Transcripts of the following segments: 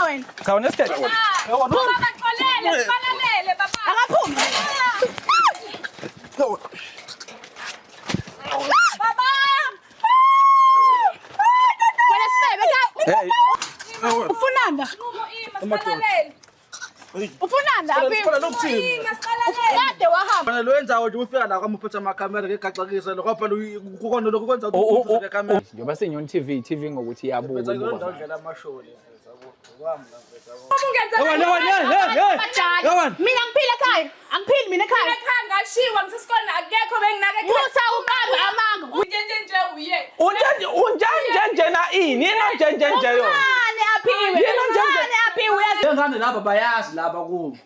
wena. Cha unesidedla. Baba xolele, sibalalele baba. Akaphumi. Baba! Wena sifebe ka. Hey. Ufunani la? Nqumo ima sibalalele. Ufunani la Aphiwe? Khona lokuthini? Ima sibalalele. Kade wahamba. Fanele lo wenzayo nje ufika la kwami uphethe amakhamera ngegaxakisa lokho phela kukhona lokho kwenza Oh, oh, ukuthi oh, uphethe camera. Njengoba siyiNyoni TV, TV ngokuthi iyabuka. Mfethu ubuka. akuyona ndlela amasholi mfethu yabo. Okwami la mfethu yabo. Ungenza Yabona, yabona, hey, hey, hey. Badala. Yabona. Mina ngiphila ekhaya. Angiphili mina ekhaya. Ekhaya ngashiwa ngisesikoleni akekho benginake Musa uqambe amanga. Unjenje nje uye. Unjenje unjenje njena ini? Yini unjenje nje yona? Umncane Aphiwe. Yena nje- Umncane Aphiwe uyazi. Le ngane laba bayazi laba kubo.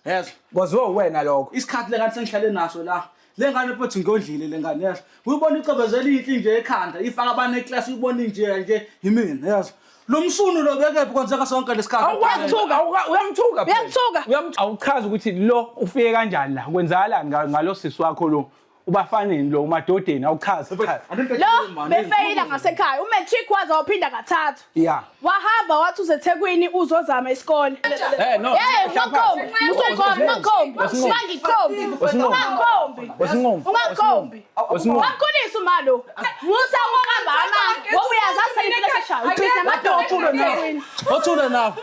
Yezwa. Kwaziwa uwena lokho. Isikhathi le ngane sengihlale naso la. Le ngane futhi ngiyondlile le ngane yezwa. Uyibona icebezela inhli nje ekhanda, ifaka abane class uyibona nje nje yimina yezwa. Lo msunu lo bekephi kwenzeka sonke lesikhathi. Awuyamthuka, uyamthuka. phela. Uyamthuka. Awuchazi ukuthi lo ufike kanjani la, kwenzakalani ngalo sisi wakho lo. Ubafaneni lo umadodeni awuchazi chazi. Lo befeyila ngasekhaya. Umatric waze waphinda kathathu. Yeah. Wahamba wathi useThekwini uzozama isikole. Eh no. Hey, ungakhombi, musukhombi, ungakhombi, ungangikhombi, ungakhombi, Wasinqomo. ungakhombi. Wasinqomo. Wamkhulisa umalo. Musa uqamba amanga. Ngoba uyazi aseyiphi esheshayo. Ubhizi namadoda Othule nawe. eThekwini. Othule nawe.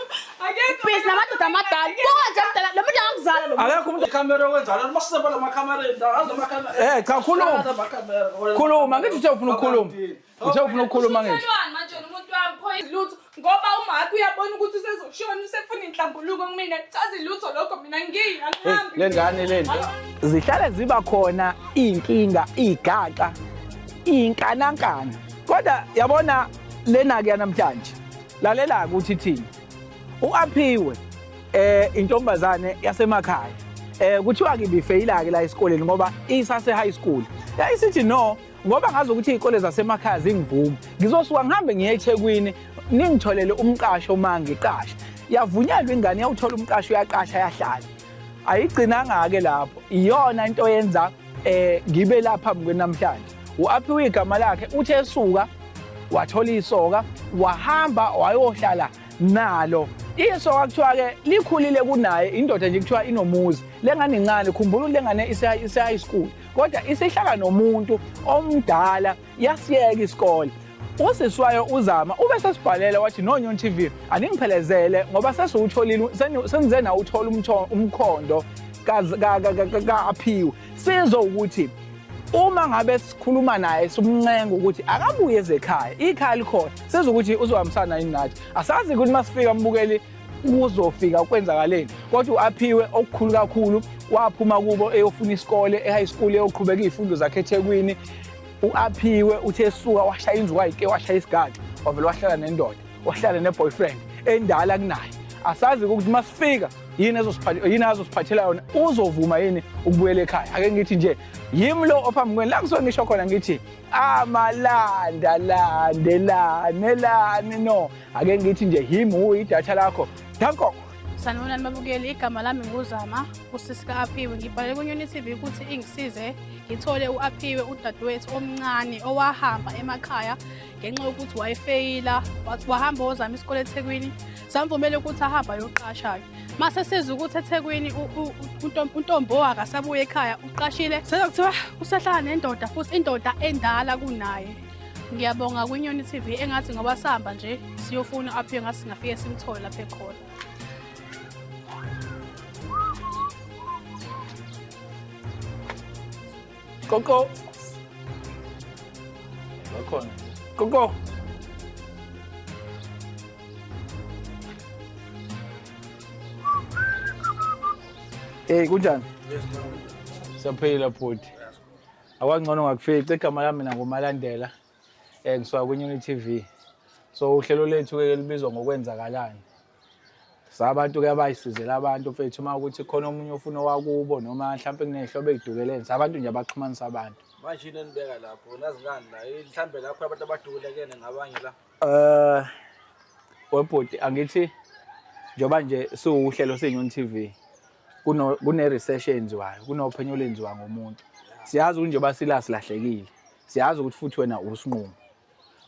Akekho. Ubhizi namadoda amadala. Buka nje mdala, lo muntu angakuzala lo. Akekho umuntu Ikhamera okwenzala masisebala amakhamera azi amakhamera. Eh cha khuluma. Khuluma ngithi uthe ufuna ukukhuluma. Uthe ufuna ukukhuluma ngithi. Uselwani manje umuntu wami pho lutho ngoba umakhe uyabona ukuthi usezoshona usefuna inhlambuluko kumina chazi lutho lokho mina ngiyi angihambi. Le ngane leni. Zihlale ziba khona inkinga, igaxa, inkanankana. Kodwa yabona lena ke namhlanje. Lalela ukuthi ithini. UAphiwe intombazane yasemakhaya. Kuthiwa ke ibifeyila ke la esikoleni ngoba isase high school. Yayisithi no ngoba ngazi ukuthi izikole zasemakhaya zingivuma. Ngizosuka ngihambe ngiye eThekwini ningitholele umqasho uma ngiqasha. Yavunyelwa ingane yawuthola umqasho uyaqasha yahlala. Ayigcinanga ke lapho. Iyona into yenza ngibe lapha phambi namhlanje. UAphiwe igama lakhe uthe esuka wathola isoka wahamba wayohlala nalo. Isoka kuthiwa ke likhulile kunaye, indoda nje kuthiwa inomuzi. Lengane incane, khumbula ukuthi lengane ise high school. Kodwa isihlala nomuntu omdala yasiyeka isikole. Usisi wayo uZama ube sesibhalela wathi no Nyoni TV aningiphelezele ngoba sesiwutholile sengize nawuthola umkhondo ka-Aphiwe. Sizwe ukuthi uma ngabe sikhuluma naye simncenga ukuthi akabuye ezekhaya, ikhaya likhona, sizwe ukuthi uzohambisana yini nathi. Asazi ukuthi masifika mbukeli kuzofika kwenzakaleni, kodwa u-Aphiwe okukhulu kakhulu waphuma kubo eyofuna isikole e-high school eyoqhubeka iy'fundo zakhe eThekwini. U-Aphiwe uthe esuka washaya inzuku ayike washaya isigaxa wavele wahlala nendoda, wahlala ne-boyfriend endala kunaye. Asazi ukuthi masifika yini yini azosiphathela yona, uzovuma yini ukubuyela ekhaya. Ake ngithi nje yimi lo ophambi kwenu la ngisuke ngisho khona ngithi amalanda landelane lane no. Ake ngithi nje yimi uyidatha lakho. Danko. Sanibonani babukeli, igama lami nguZama, usisi ka-Aphiwe. Ngibhalele kwiNyoni TV ukuthi ingisize ngithole u-Aphiwe udadewethu omncane owahamba emakhaya ngenxa yokuthi wayefeyila, wahamba wozama isikole eThekwini. Samvumela ukuthi ahambe ayoqasha-ke. Mase sizwa ukuthi eThekwini untombo akasabuye ekhaya uqashile. Sezwa kuthiwa usehlala nendoda futhi indoda endala kunaye. Ngiyabonga kwiNyoni TV engathi ngoba sihamba nje siyofuna u-Aphiwe ngathi singafike simthole lapha ekhona. Koko. Bakhona. Koko. Hey, kunjani? Siyaphila bhuti. Akwangcono ngakufica, igama lami mina nguMalandela. Ngisuka kwiNyoni TV. So uhlelo lethu ke libizwa ngokwenzakalani. Sabantu ke abayisizela abantu mfethu uma ukuthi khona omunye ofuna owakubo noma mhlawumbe kuney'hlobo ey'dukelene, sabantu nje abaxhumanisa abantu. Manje yini enibeka lapho? Nazi ngani la? Mhlambe lapho abantu abadukelekene ngabanye la. Webhuti angithi njengoba nje siwuhlelo siyiNyoni TV kune research eyenziwayo, kunophenyo olwenziwa ngomuntu. Siyazi ukuthi njengoba sila silahlekile. Siyazi ukuthi futhi wena usinqumo.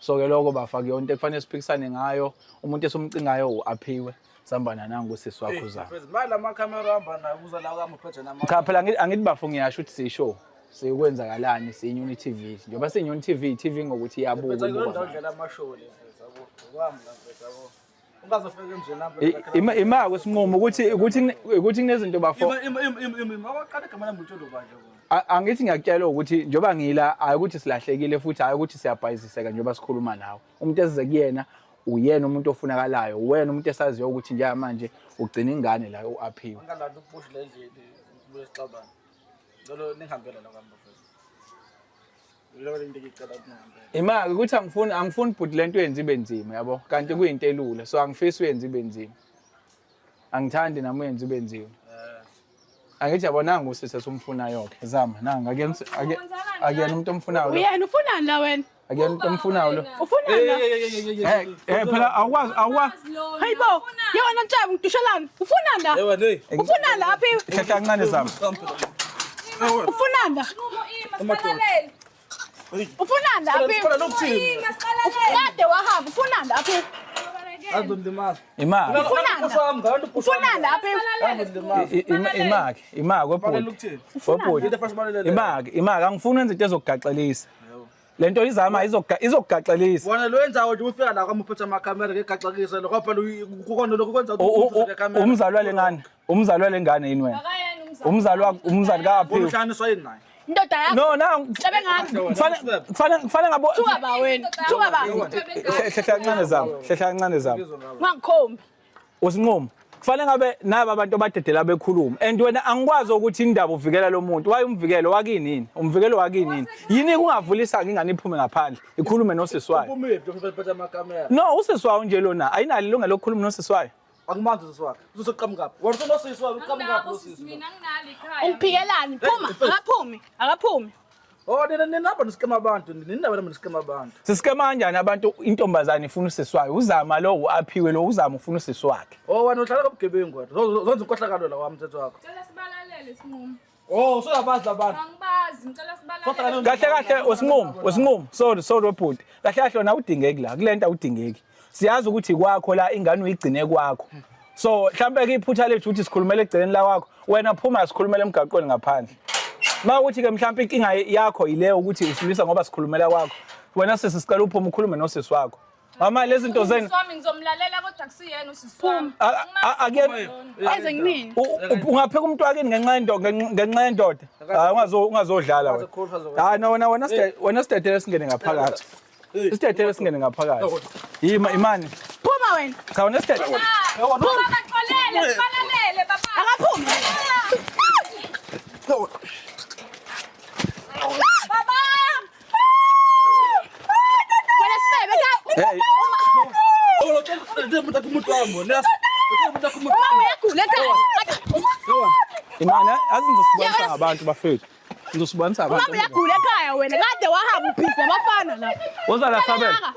So ke lokho bafa kuyonto ekufanele siphikisane ngayo. Umuntu esumcingayo uAphiwe. Sambana nangu usisi wakho uzama. Mfethu, manje lamakhamera ahamba nayo kuza la kwami uphethe nama. Cha phela angithi bafo ngiyasho ukuthi sisho sikwenzakalani siyinyuni TV. Njengoba siyinyuni TV, TV ngokuthi iyabuka. Mfethu, ubuka akuyona abantu. ndlela amasholi mfethu, yabo. Ngokwami la mfethu, yabo. Ungazofika emzini nami. Ima kwesinqumo ukuthi kunezinto bafo. Ima ima ima ima ima awaqala igama lami utsholo kanje kona. Angithi ngiyakutshela ukuthi njengoba ngila hayi ukuthi silahlekile futhi hayi ukuthi siyabhayiziseka njengoba sikhuluma nawe. Umuntu esize kuyena uyena umuntu ofunakalayo, uwena umuntu esaziyo ukuthi njengamanje ugcina ingane la uAphiwe. Angalanda upush le ndlini kubuye sixabane. Ngicela ningihambele la kwami mfethu. Ngicela into engicela ningihambele. Imali ukuthi angifuni bhuti lento yenze ibe nzima yabo, kanti kuyinto elula so angifisi uyenze ibe nzima. Angithandi nami uyenze ibe nzima. Angithi yabo nangu usisi esumfunayo ke zama nanga akuyena akuyena umuntu omfunayo lo. Uyena ufunani la wena? Akuyena umuntu omfunayo lo. Ufunani la? Phela awukwazi Hayibo, yewena ntshebe ngidushelani. Ufunani la? Ewa hey. Ufunani la Aphiwe? Hlehla kancane zama. Ufunani la? Ufunani la Aphiwe? Siqala lokuthini? Kade wahamba, ufunani la Aphiwe? Azondimaza. Imali. Ufunani la Aphiwe? Azondimaza. Imaki, imaki Balele webhuti. ukuthini? Webhuti. Into efashe balele. Imaki angifuni wenze into ezokugaxelisa. Lento izama izokugaxelisa. Wona lo wenzayo nje ufika la kwami uphethe amakhamera ngegaxakisa lokho phela kukhona lokho kwenza ukuthi uphethe ikhamera. Umzali wale ngane, umzali wale ngane yini wena? Umzali kaAphiwe. Uhlanganiswa yini naye? Indoda yakho. No, na Ntshebe ngami. kufanele ngabo Thuka ba wena. Thuka ba. Hlehla kancane zama, hlehla kancane zama. Ungangikhombi. Usinqumo. Kufanele ngabe naba abantu abadedela bekhuluma and wena angikwazi ukuthi indaba uvikela lo muntu. Waye umvikelo wakini yini? Umvikelo wakini yini? Yini kungavulisa ingane iphume ngaphandle ikhulume nosisi wayo? Umuphi uphethe amakhamera? No, usisi wayo nje lona ayinalo ilungelo lokukhuluma nosisi wayo. Akumanzi usisi wakhe. Uzoqhamuka phi? Wena unosisi wakhe uqhamuka phi usisi? Ungiphikelani? Phuma, akaphumi, akaphumi. Oh nina nina nisikema abantu, nina nina nisikema abantu. Sisikema kanjani abantu intombazane ifuna usisi wayo? Uzama lo uAphiwe lo uzama ufuna usisi wakhe. Oh wena uhlala kobugebengu wena. Zonke inkohlakalo la kwami mthetho wakho. Ngicela sibalalele sinqumo. Oh usuyabazi labantu. Angibazi, ngicela sibalalele. Kahle kahle usinqumo. Sorry webhuti. Kahle kahle wena awudingeki la. Kulento awudingeki. Siyazi ukuthi kwakho la ingane uyigcine kwakho. So mhlambe ke iphutha lethu ukuthi sikhulumele egcekeni la kwakho. Wena phuma sikhulumele emgaqweni ngaphandle. Mawukuthi ke mhlambe inkinga yakho ile ukuthi usilwisa ngoba sikhulumela kwakho. Wena sisi sicela uphume ukhulume nosisi wakho. Mama lezi zinto zenu Usisi wami ngizomlalela kodwa kusiyena usisi wami. akuyena Eze ngimini. Ungapheka umuntu wakini ngenxa yendoda ngenxa yendoda. Hayi ungazodlala wena. Hayi no wena wena sidedele singene ngaphakathi. Isidedele singene ngaphakathi. Yima imani. Phuma wena. Cha wena sidedele. Baba xolele, sibalalele baba. Akaphumi. Baba! Wena sifebe ekhaya. Hey. Umama uyagula ekhaya. Imani azi ngizosibonisa ngabantu bafethu. Ngizosibonisa Umama abantu. uyagula ekhaya wena. Kade wahamba ubhizi nabafana la. Woza la Sabela.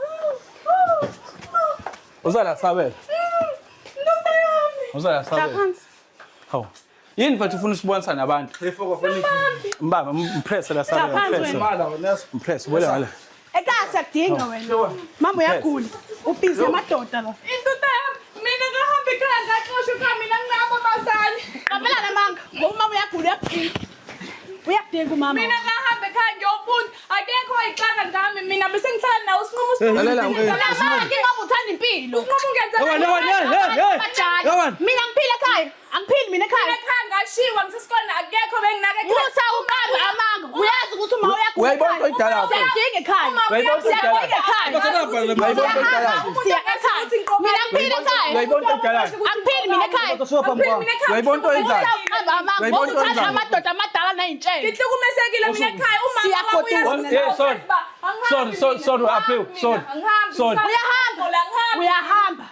Woza la Sabela. Woza la Sabela. Hawu. Yini mfethu ufuna usibonisa nabantu? Mbamba mpress la Sabela. Phansi Mpress. wena. Mpress wela ngale. Ekhaya siyakudinga wena. Mama uyagula. Ubhizi namadoda la. Indoda yami, mina ngahamba ekhaya ngaxoshwa ekhaya mina nginabo abazali. Qaphela namanga. Ngoba umama uyagula uyakudinga. Uyakudinga umama. Mina ngahamba ekhaya ngiyofunda. Akekho oyixaka ngami mina bese ngihlala nawe usinqumo Lalela, Namanga ngoba uthanda impilo. Usinqumo ungenzela. Abadala. Mina ngiphila ekhaya. Angiphili mina ekhaya. Mina ekhaya ngashiwa ngisesikoleni akekho benginaka ekhaya. Musa uqambe amanga. Uyazi ukuthi uma uyagula. Uyayibona into oyidalayo. Siyakudinga ekhaya. Uyayibona into Siyakudinga oyidalayo. ekhaya. Uyayibona into oyidalayo. Siya ekhaya. Mina ngiphila ekhaya. Uyayibona into oyidalayo. Angiphili mina ekhaya. Uyayibona into oyidalayo. Musa uqambe amanga. Uyayibona Ngoba into uthanda oyidalayo. amadoda amadala nayintshele. Ngihlukumezekile mina ekhaya umama Siyagoduka. wami Hey, sorry. Sorry, sorry, Aphiwe, sorry. Sorry. Uyahamba. Uyahamba.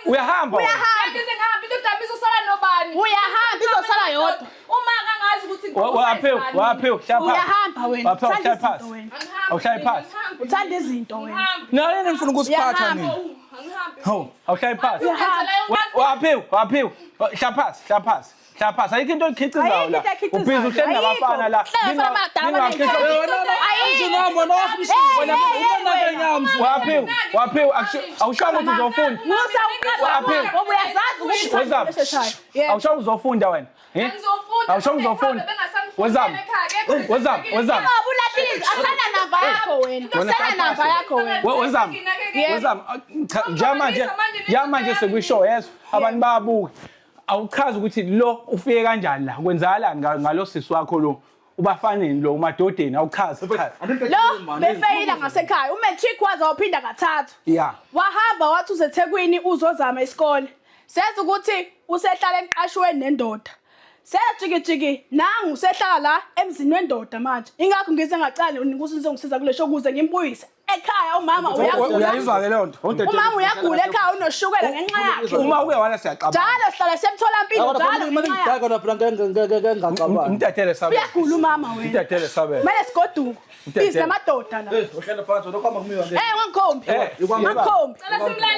Uyahamba. wena. Uyahamba. Ngize ngihambe indoda yami izosala nobani? Uyahamba izosala yodwa. Uma kangazi ukuthi Aphiwe, Aphiwe, hlala phansi. Uyahamba wena. Aphiwe, Uthanda hlala phansi. izinto wena. Awuhlali phansi. Uthanda izinto wena. Naye nifuna ukusiphatha Uyahamba. nina. Angihambi. Hawu, awuhlali phansi. Uyahamba. Aphiwe, Aphiwe, hlala phansi, hlala phansi. Hlala phansi. Ayikho into oyikhiqizayo Ayikho la. into ekhiqizayo. Ubhizi uhleli Ayikho. nabafana la. Hlala nabafana abadala Emzini wami wena wakho umshini wena ubona ngenyama. Waphiwe, waphiwe awushongo ukuthi uzofunda. Musa uqamba Waphiwe. amanga ngoba uyazazi ukuthi uthanda Wezami. into esheshayo. Yebo. Awushongo uzofunda wena. Eh? Ngizofunda. Awushongo uzofunda. Wezami. Wezami, wezami. Ngoba ulahlile asana namba yakho wena. Wena Asana namba yakho wena. Wezami. Wezami. Cha, njengamanje njengamanje sekwishow yeso abantu bayabuka. Awuchazi ukuthi lo ufike kanjani la kwenzakalani ngalo sisi wakho lo ubafaneni lo umadodeni awuchazi chazi. Lo befeyila ngasekhaya. Umatric waze waphinda kathathu. Yeah. Wahamba wathi useThekwini uzozama isikole. Seza ukuthi usehlala emqashweni nendoda. Sejikijiki nangu usehlala la emzini wendoda manje. Ingakho ngize ngacala ukuthi nizongisiza kule show ukuze ngimbuyise. Ekhaya umama uyagula. Uyayizwa ke leyo nto? Umama uyagula ekhaya unoshukela ngenxa yakhe. Uma uke wala siyaxabana. Njalo sihlala semtholampilo njalo ngenxa yakhe. Ngidaka phela ngeke ngingacabani. Umtatele sabela. Uyagula umama wena. Umtatele sabela. Kumele sigoduke. Umtatele. Bizi namadoda la. Eh, uhlale phansi lokho kumiwa ke. Eh wangikhombi. Eh, Wangikhombi.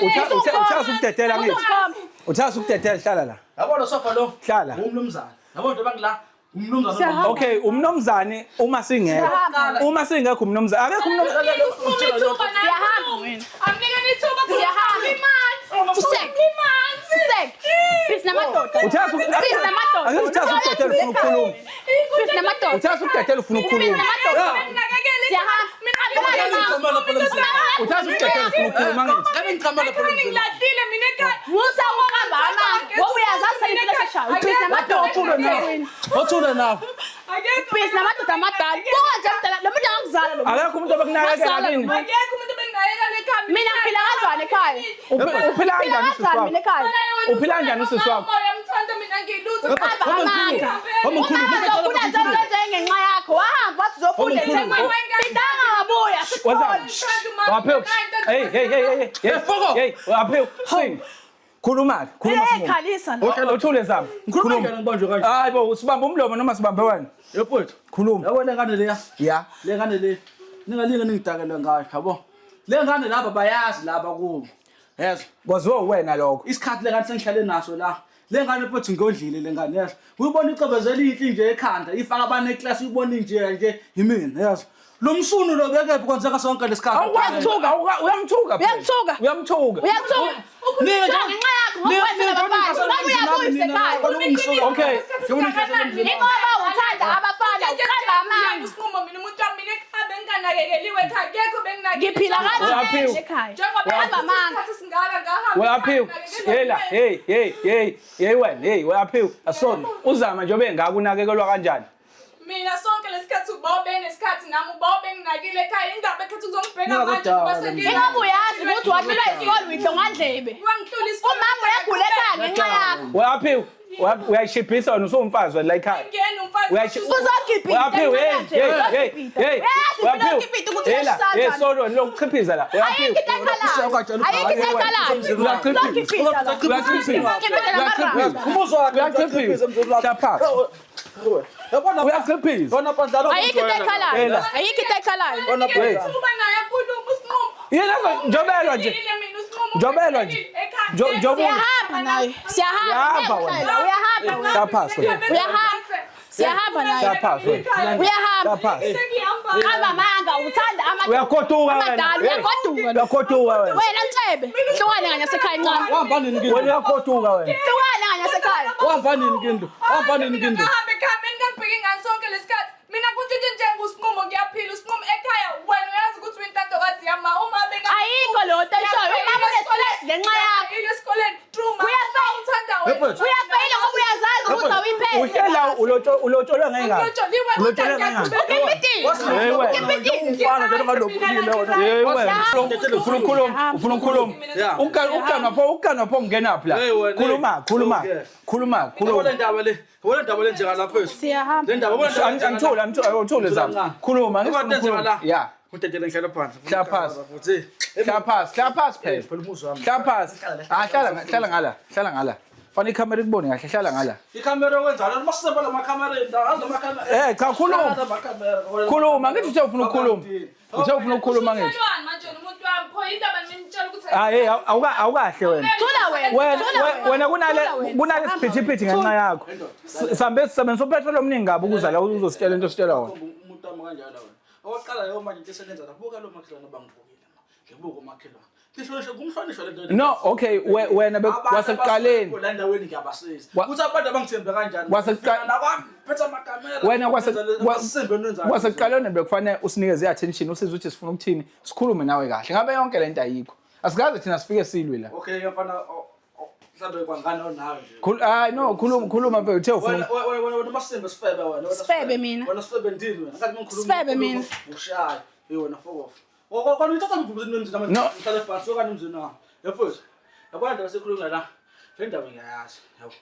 Uthatha ukudedela ngithi. Usungikhombi. Uthatha ukudedela hlala la. Yabona sofa lo. Hlala. Umnumzane. Yabona nje bangila. Umnumzane. Siyahamba. Okay, umnomzane uma singekho. Siyahamba. Uma singekho umnomzane, akekho umnomzane. Siyahamba wena. Amnikeni ithuba Siyahamba. Usek. Usek. Bizi namadoda. Uthatha Bizi namadoda. Ake uthatha ukudedela ufuna ukukhuluma. Bizi namadoda. Uthatha ukudedela ufuna Bizi ukukhuluma. namadoda. Siyahamba. Uthatha ukudedela ufuna ukukhuluma ngithi. Ngabe ngichamela phela emzini. Ngilahlile mina ekhaya. Musa uqamba amanga ngoba uyazazi into esheshayo. Bizi namadoda. Othule nawe. Othule nawe. Akekho. Bizi namadoda amadala. Buka nje mdala lo muntu angakuzala lo. muntu. Akekho umuntu obekunakekela kini. Akekho umuntu benginayekela ekhaya. Mina ngiphila kanjani ekhaya? Uphila Ngiphila kanjani usisi kanjani wakho? mina ekhaya? Uphila kanjani usisi wakho? Uyamthanda mina ngilutho. Uqamba amanga. Omkhulu. Uma uzofuna nje nje ngenxa yakho wahamba wathi uzofunda eThekwini. Phindanga wabuya Wezami. sikuthole. Waphiwe. Hey hey hey hey hey. Foko. Hey, waphiwe. Sing. Khuluma, khuluma Eh Simu. khalisa la. Uthule zami. Ngikhuluma kanjani ngibanjwe kanje? Hayi bo, usibambe umlomo noma sibambe wena? Yephuthi. Khuluma. Yabona le ngane leya. Ya. Le ngane le. Ningalinge ningidakele ngayo, yabo. Le ngane laba bayazi laba kubo. Yezwa. Kwaziwa wena lokho. Isikhathi le ngane sengihlale naso la. Le ngane futhi ngiyondlile le ngane yezwa. Uyibona icebezela inhli nje ekhanda, ifaka abaneclass uyibona nje nje yimina yezwa. Lo msunu lo bekephi kwenzeka sonke lesikhathi. Awuyamthuka, uyamthuka. phela. Uyamthuka. Uyamthuka. Uyathuka. Nina Ngenxa yakho ngoba wena abafana. Ngoba uyabuyisa ekhaya. Okay. Ingoba uthanda abafana uqamba amanga. Isinqumo mina umuntu wami mina ekhaya benginganakekeliwe ekhaya akekho benginakekeliwe. Ngiphila kanjani Uyaphiwa. ekhaya? Njengoba Uqamba amanga. isikhathi singaka ngahamba. Uyaphiwa. Yela, hey hey hey, hey wena, hey uyaphiwa. Asona. Uzama nje obengaka unakekelwa kanjani? Mina sonke lesikhathi uba benesikhathi nami uba benginakile ekhaya indaba ekhetha uzongibheka manje Ningakudala ngoba mina. sengile. Ingoba uyazi ukuthi wahlulwa isikole uyihlongandlebe. Wangihlula isikole. Umama uyagula ekhaya ngenxa yakho. Uyaphiwa. Uyayishibhisa wena usumfazi wena la ekhaya. Ngiyena umfazi. Uzogibhida Uyaphiwa, hey hey hey hey. Uyazi impilo yokibhida ukuthi Yela, uyashisa hey kanjani. solo lokuchiphiza la. Ayikho Uyaphiwa. into ekhalayo. Ayikho into ekhalayo. Uyachiphiza. Uzogibhida la. Uyachiphiza. Ngibhida lamaramba. Umuzi wakhe Uyachiphiza. Hlala phansi. Yabona Uyachiphiza. Yona pandlalo. Ayikho into ekhalayo. Yela. Ayikho into ekhalayo. Nginikele ithuba naye akhulume usinqumo. Yena njobelwa nje. Ngilile mina usinqumo. Njobelwa nje. Ekhaya. Njobulo. Siyahamba naye. Siyahamba. Uyahamba wena. Uyahamba wena. Hlala phansi wena. Uyahamba. Siyahamba naye. Hlala phansi wena. Uyahamba. Hlala phansi. Sengihamba. Qamba amanga uthanda amadoda. Uyagoduka wena. Amadala uyagoduka. Uyagoduka wena. Wena Ntshebe, hlukane kanye sekhaya incane. Wahamba nini Wena kindu? uyagoduka wena. Hlukane kanye sekhaya. Wahamba nini kindu? Wahamba nini kindu? Ngahambe ekhaya bengingabheki ingane sonke lesikhathi. Mina kuntshintshe nje ngusinqumo ngiyaphila usinqumo ekhaya wena uyazi ukuthi uyintandokazi yami uma benga Ayikho leyo nto eshoyo. Umama une-stress ngenxa yakho. Ile esikoleni true ma. Uyafeyila. Uthanda wena. Yephethu. Uyafeyila ngoba uyazazi ukuthi awuyiphethe. Uhlela ulotsholwe ngengane. Ulotsholiwe Ulotsholwe ngengane. Ukipitile. Hey wena. Umfana nje ngalobulile wena. Hey wena. Ufuna ukukhuluma, ufuna ukukhuluma. Yeah. Uganwa pho, uganwa pho ungenaphi la. Hey wena. Khuluma, khuluma. Okay. Khuluma, Yabona khuluma. le ndaba le. Yabona ndaba le njengalapha ethu. Siyahamba. Le ndaba yabona ndaba Angithuli, angithuli, awuthule zami. Khuluma, Yabona ngifuna into ukukhuluma. la. Yeah. Ngidedele ngihlala phansi. Hlala phansi. Futhi. Hlala phansi, hlala phansi phela. Phela umuzi wami. Hlala phansi. Ah, hlala hlala ngala, hlala ngala. Fanele ikhamera ikubone kahle, hlala ngala. Ikhamera okwenzani? Uma sizeba la makhamera endawo, amakhamera. Eh, cha khuluma. Khuluma, ngithi uthe ufuna ukukhuluma. Uthe ufuna ukukhuluma ngithi. Usuthelwani manje umuntu wami pho indaba nimtshela ukuthi Hayi, hey, awukahle wena. Thula wena. Wena Thula wena kunale Thula wena. kunale Hamba siphithiphithi ngenxa yakho. Sambe sisebenzisa upetrol omningi kabi ukuza la uzositshela into ositshela wona. Umuntu wami kanjalo wena. Okokuqala leyo manje into esebenza la, buka lo makhelwane abangibukile ma. Ngibuka umakhelwane. Ngihlonishwe kumhlonishwa le nto. No, okay, wena Abantu kwasekuqaleni. abasekho la endaweni ngiyabasiza. Wa- Ukuthi abantu abangithembe kanjani. Kwasekuqa- Nakwami phethe amakamera. Wena Asimbe nenzani. kwasekuqaleni bekufanele usinikeze i-attention, usizwe ukuthi sifuna ukuthini, sikhulume nawe kahle. Ngabe yonke lento ayikho. Asikaze thina sifike silwe la. Okay, mfana mhlawumbe kwangane onayo nje. Hayi no, khuluma khuluma mfethu, uthe ufuna. Wena wena wena wena masimbe sifebe wena. Wena Sifebe mina. Wena sifebe ndini wena. Ngathi ngikhuluma. Sifebe mina. Ukushaya. Hey wena fuck off. Kona uthatha ngivumile emzini wami. No. Ngihlale phansi okanye emzini wami. Yafuthu. Yabona indaba esikhuluma la. Le ndaba ngiyayazi. Yabo.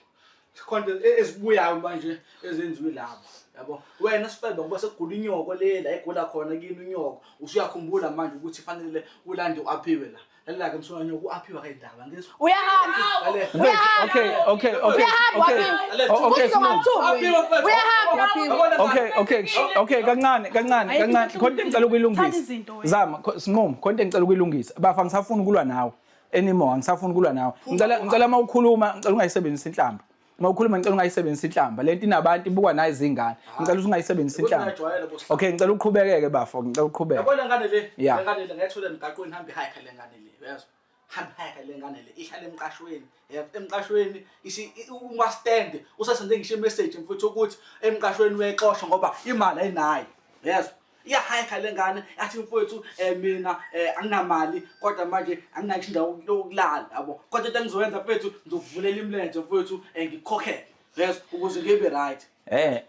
Khona ezibuyayo manje ezenziwe lapho. Yabo. Wena sifebe ngoba sekugula inyoko le la egula khona kini unyoko. Usuyakhumbula manje ukuthi fanele ulande uAphiwe la. Lalela ke msona nyoko uAphiwe akayindaba ngizwa. Uyahamba. Lalela. Mfethu, okay, okay, okay. Uyahamba Okay. Aphiwe. Oh, okay, Futhi Sinqumo. ungathuki. Uyahamba Aphiwe. Okay, okay, kancane, kancane, Ayikho kancane. into Khona into engicela Thanda ukuyilungisa. izinto wena. Zama, Sinqumo, khona into engicela ukuyilungisa. Bafa ngisafuna ukulwa nawe anymore, angisafuni ukulwa nawe. Ngicela uma ukhuluma, ngicela ungayisebenzisi inhlamba. Uma ukhuluma ngicela ungayisebenzisi inhlamba. Lento inabantu ibukwa nayi izingane. Ngicela ukuthi ungayisebenzisi inhlamba. Ngiyajwayela boss. Okay, ngicela uqhubekeke bafo, ngicela uqhubeke. Yabona ngane le, Yeah. le ngane le ngayithola emgaqweni hambe hike le ngane le, uyezwa? Hambe hike le ngane le, ihlala emqashweni. Yebo, emqashweni isi uma stand usasende ngisho message mfuthu ukuthi emqashweni uyayixosha ngoba imali ayinayo. Yezwa? Iyahayikha le ngane yathi mfowethu mina anginamali kodwa manje anginayo indawo yokulala yabo. Kodwa into engizoyenza mfethu ngizokuvulela imilenze mfowethu ngikukhokhele. Yezwa ukuze ngibe right.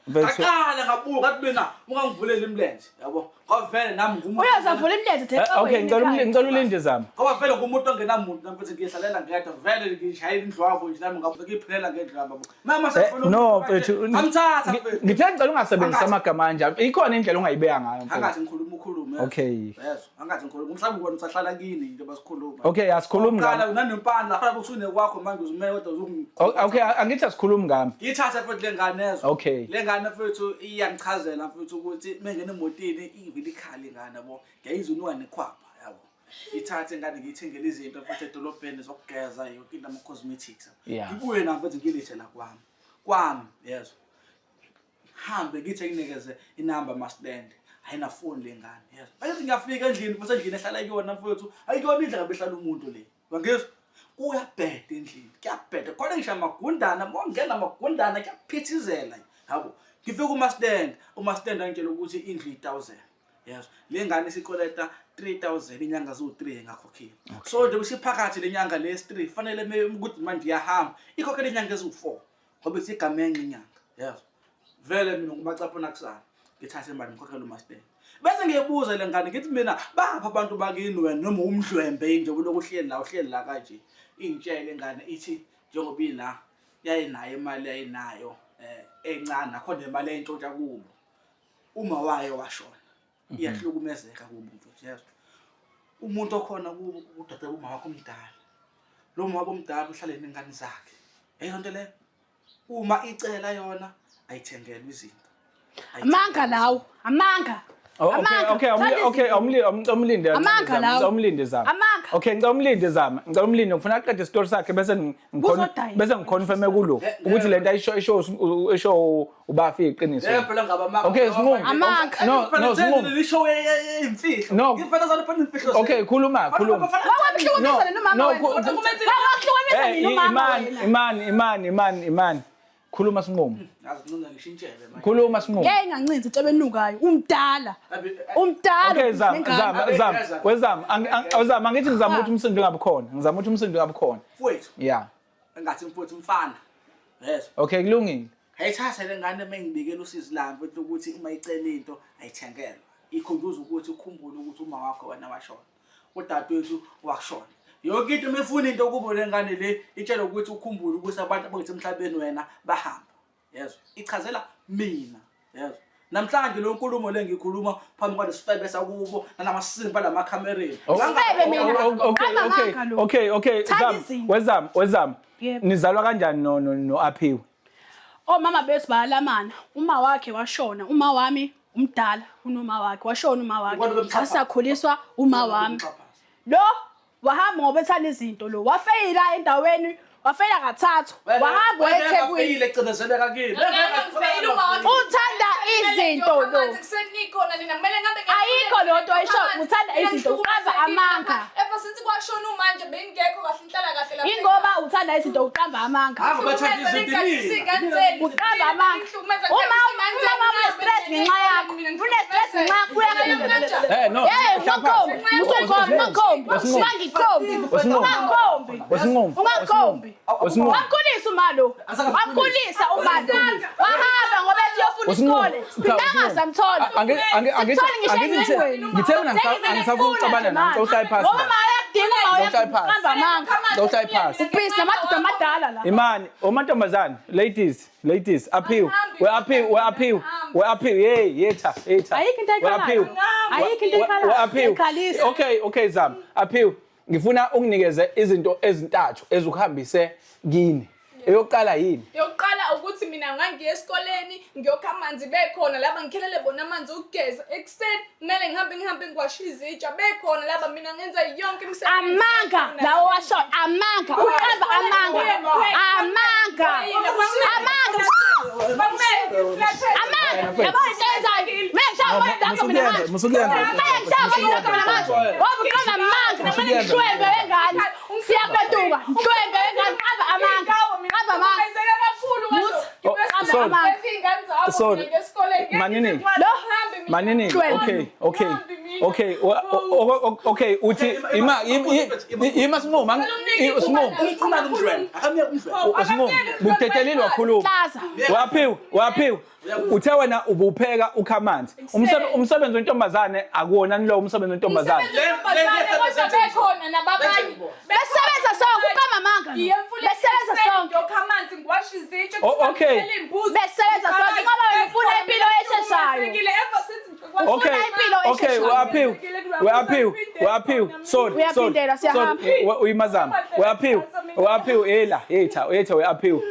Mfethu. Ngaqala ngabuka ngathi mina ungangivulela imilenze yabo. Ngoba vele nami ngumuntu. Uyazavula imilenze Okay, ngicela ulinde Zama. Ngoba vele ngumuntu ongenamuntu nami futhi ngiyihlalela ngedwa vele ngishayela indlu wabo nje nami ngapha ngiyiphilela ngendlu yami yabo. Mama No mfethu, Amthatha mfethu. ngithe ngicela ungasebenzisi amagama anjalo. Ikhona indlela ongayibeka ngayo mfethu. Angathi ngikhuluma ukhulume. Okay. Yezwa, angathi ngikhuluma. Mhlawumbe wena usahlala kini nje basikhuluma. Okay, asikhulumi Qala ngami. unanempandla fanele usune kwakho manje uzimele kodwa uzungi. Okay, angithi asikhulumi ngami. Ngiyithatha futhi le ngane ezwa. Okay. Le ngane mfethu iyangichazela mfethu ukuthi mengena emotini ivile ikhala ingane yabo. Ngiyayizwa inuka nekhwapha yabo. Ithathe ingane ngiyithengele izinto futhi edolobheni zokugeza yonke into ama-cosmetics. Ngibuye nami futhi ngilethe la kwami. Kwami yezwa. Hambe ngithi nginikeze inamba mastand. Ayinafoni le ngane yezwa. Bayithi ngiyafika endlini futhi endlini ehlala kuyona mfethu. Ayikona indlela behlala umuntu le. Wangizwa? Kuyabheda endlini, kuyabheda. Khona ngisho amagundana, mawungena amagundana kuyaphithizela. Yabo. Ngifika kumastand, umastand angitshela ukuthi indlu i1000. Yezwa. Le ngane isikoleta 3000 inyanga ziwu3 engakhokhile. So nje usiphakathi lenyanga le 3 fanele ukuthi manje iyahamba. Ikhokhele inyanga eziwu4 ngoba isigamenxe inyanga. Yezwa. Vele mina ngumacaphuna kusana. Ngithathe imali ngikhokhele umastand. Bese ngiyebuza le ngane ngithi mina bapha abantu bakini wena noma umdlwembe nje uloku uhleli la uhleli la kanje. Ingitshele ingane ithi njengoba ila yayinayo imali yayinayo encane nakhona imali eyintshontsha kubo. Uma wayo washona. Iyahlukumezeka kubo mfethu yezwa. Umuntu okhona kubo udade uma wakho omdala. Lo mama wakho omdala uhlale nengane zakhe. Yeyonto nto leyo. Uma icela yona ayithengelwe izinto. Amanga lawo, amanga. Oh, okay, Amanga. okay, Thanda okay, izinto. ngicela umlinde. Amanga Zama, lawo. ngicela umlinde Zama. Amanga. Okay, ngicela umlinde Zama. Ngicela umlinde ngifuna aqede isitori sakhe bese Kuzodayisa. bese ngiconfirme kulo ukuthi lento ayisho isho isho ubafi iqiniso. Leyo phela ngaba amanga. Okay, Sinqumo. Amanga. No, no, Sinqumo. Lisho imfihlo. No. Ngifana zalo phela imfihlo. Okay, khuluma, khuluma. Wakwahlukanisa No, nini umama no, wena? Wakwahlukanisa Eh, nini umama imani, wena? imani, imani, imani, imani. Khuluma Sinqumo. Yazi ngicela ngishintshele manje. Khuluma Sinqumo. Ngeke ingancinzi intshebe enukayo. Umdala. Umdala. Okay, Zama, nengane. Zama, Zama. Wezama, wezama angithi ngizama ukuthi umsindo ungabi khona. Ngizama ukuthi umsindo ungabi khona. Mfowethu, Yeah. engathi mfowethu mfana. Yezwa. Okay, kulungile. Ayithathe le ngane mengibikela usizi lami mfethu ukuthi uma icela into ayithengelwa. Ikhumbuza ukuthi ukhumbule ukuthi uma wakho wena washona. Udadewethu washona. Yonke into uma ifuna into kubo le ngane le itshela ukuthi ukhumbule ukuthi abantu abangethe emhlabeni wena bahamba. Yezwa. Ichazela mina. Yezwa. Namhlanje lo nkulumo le ngikhuluma phambi kwalesifebe sakubo nalamasimba lamakhamereni. Isifebe mina. Okay, Qamba okay, amanga lo. okay. Thanda Zam, izinto. wezam, wezam. Yebo. Nizalwa kanjani no no no Aphiwe? Omama bethu bayalamana. Uma wakhe washona, uma wami umdala kunoma wakhe, washona uma Abantu wakhe. bemxhaphaza. Wasakhuliswa uma wami. Lo wahamba ngoba ethanda izinto lo. Wafeyila endaweni, wafeyila kathathu. Wahamba wayeThekwini. Wayefeyile ecinezeleka kini. Uthanda izinto lo. Kusenikhona nina kumele ngabe Ayikho lo nto ayishoyo, uthanda izinto, uqamba amanga. Ever since kwashona umanje bengekho kahle inhlala kahle lapha. Ingoba uthanda izinto uqamba amanga. Hayi ngoba ethanda izinto mina. Uqamba amanga. Uma uma une-stress ngenxa yakho, une-stress ngenxa yakho uyagula. Eh no. Hey, ungakhombi, usukhombi, ungakhombi, ungangikhombi, Wasinqomo. ungakhombi, Wasinqomo. ungakhombi. Wasinqomo. Wamkhulisa umalo, wamkhulisa umalo. Wahamba ngoba ethi uyofuna isikole. Phindanga samthola. Simthole ngisho engcingweni. Ngithe mina angisafuni ukuxabana nawe, ngicela uhlale phansi. Ngoba ma uyakudinga, ma Ngicela uhlale phansi. uyaqamba amanga. Ngicela uhlale phansi. Ubhizi namadoda amadala la. Imani, omantombazane, ladies, ladies, aphiwe. We aphiwe, we aphiwe, we aphiwe. Hey, yetha, yetha. Ayikho into We ekhalayo. aphiwe. Ayikho into ekhalayo. We aphiwe. Uyakhalisa. Okay, okay Zam. Aphiwe. Ngifuna unginikeze izinto ezintathu ezukuhambise kini. Eyokuqala yini? Yokuqala ukuthi mina ngangiye esikoleni ngiyokha amanzi bekhona laba ngikhelele bona amanzi okugeza ekuseni kumele ngihambe ngihambe ngiwashe izitsha bekhona laba mina ngenza yonke imisebenzi Amanga lawo washo amanga uqamba amanga amanga amanga amanga yabo into eyenzayo mina ngishaya ubona dakho mina manje Musukuyenza. mina ngishaya ubona dakho mina manje ngoba uqamba amanga mshwembe wengane siyagoduka mshwembe wengane qamba amanga qamba amanga Oh, sorry. Sorry. Manini. Manini. Shwele. Okay, okay. Okay, okay, uthi ima ima sinquma, sinquma. Umqhumana umdlwembe. Akamyeke umdlwembe. Sinquma. Budedelile wakhuluma. hlaza Waphiwe, waphiwe. Uthe wena ubupheka ukha amanzi. Umsebenzi wentombazane akuwona lo umsebenzi wentombazane. Kodwa bekhona nababanye besebenza sonke uqamba amanga lo. Besebenza sonke ngiyokha amanzi ngiwashe izitsha Oh, okay. Besebenza sonke ngoba wena ufuna impilo esheshayo. Okay. Ufuna impilo Okay, esheshayo. waphiwe. Waphiwe, waphiwe. Sorry. Uyaphindela, siyahamba. Uyimazama. Waphiwe, waphiwe ela, yetha, yetha waphiwe.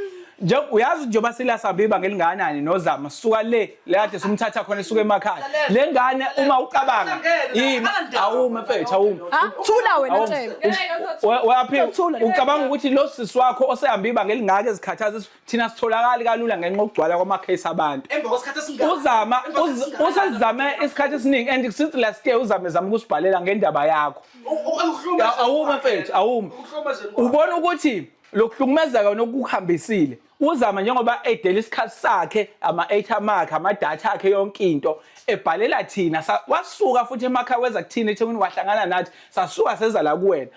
Nje uyazi njengoba sila sihamba ngelinganani nozama suka le le kade simthatha khona esuka emakhaya. Le ngane uma ucabanga yimi awume mfethu awume. Ha thula wena Awume. Themba Waphiwe Thula. ucabanga ukuthi lo sisi wakho osehamba ibanga elingaka ezikhathaza thina sitholakali kalula ngenxa yokugcwala kwamakhesi abantu. Emva kwesikhathi esingaka. Uzama Emva kwesikhathi esingaka. usezame isikhathi esiningi and since last year uzame zama ukusibhalela ngendaba yakho. Ukuhlukumezeka Awume kwakhe. mfethu awume. Ukuhlukumezeka kwakhe. Ubona ukuthi lokuhlukumezeka nokuhambisile uzama njengoba edela isikhathi sakhe ama-airtime akhe amadatha akhe yonke into ebhalela thina wasuka futhi emakhaya weza kuthina eThekwini wahlangana nathi sasuka seza la kuwena